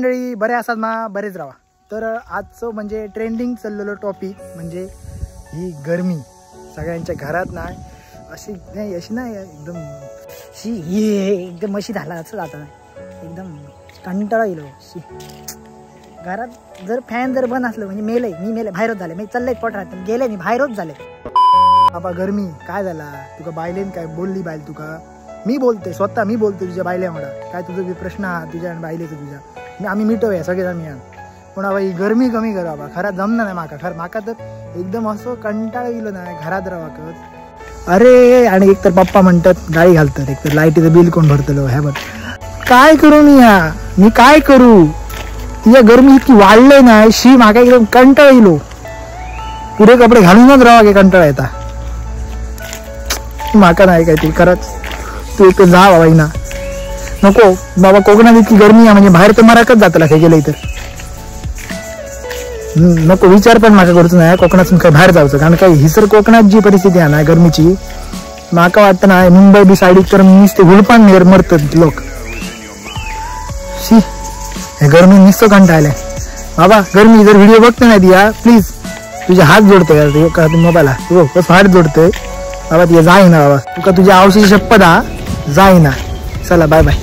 मंडळी बरे आसात मा बरेच राहा। तर आजचं म्हणजे ट्रेंडिंग चाललेलं टॉपिक म्हणजे ही गरमी सगळ्यांच्या घरात नाही अशी नाही अशी नाही एकदम शी ये एकदम अशी झाला असं जातं नाही एकदम कंटाळा येईल शी। घरात जर फॅन जर बंद असलं म्हणजे मेलय मी मेले बाहेरच झाले मी चाललंय पोटात गेले मी बाहेरच झाले। बाबा गरमी काय झाला तुका बायलेन काय बोलली बायल तुका? मी बोलते स्वतः मी बोलते तुझ्या बायले म्हणा काय तुझं बी प्रश्न हा तुझ्या आणि बायलेचं तुझ्या मी आम्ही मिटवूया सगळेच आम्ही. पण बाबा ही गरमी कमी कर बाबा खरा जमणार नाही माका खरं माका तर एकदम असं कंटाळा येईल नाही घरात राहाकच। अरे आणि एकतर पप्पा म्हणतात गाडी घालतात एकतर लाईटीचं बिल कोण भरतलो ह्या बघ काय करू मी ह्या मी काय करू तिच्या गरमी इतकी वाढले नाही शी माका एकदम कंटाळा येईल पुरे कपडे घालूनच राहा की कंटाळा येता माका नाही काय ती खरंच। तू एक जा बाबा ना नको बाबा कोकणात इतकी गरमी आहे म्हणजे बाहेर तर मराकच जातला हे गेलं तर नको विचार पण माका करूच नाही कोकणातून काय बाहेर जायचं कारण काय ही सर कोकणात जी परिस्थिती आहे ना गरमीची माका वाटतं ना मुंबई बी साईड तर नुसते हुलपान मरतात लोक शी हे गरमी नुसतं कंटाळलंय बाबा। गरमी जर व्हिडिओ बघतो ना दिया प्लीज तुझे हात जोडतोय यार मोबाईल बस हात जोडतोय बाबा तुझे जाईना बाबा तुका तुझ्या आवशीची शपथ हा जाईना। चला बाय बाय।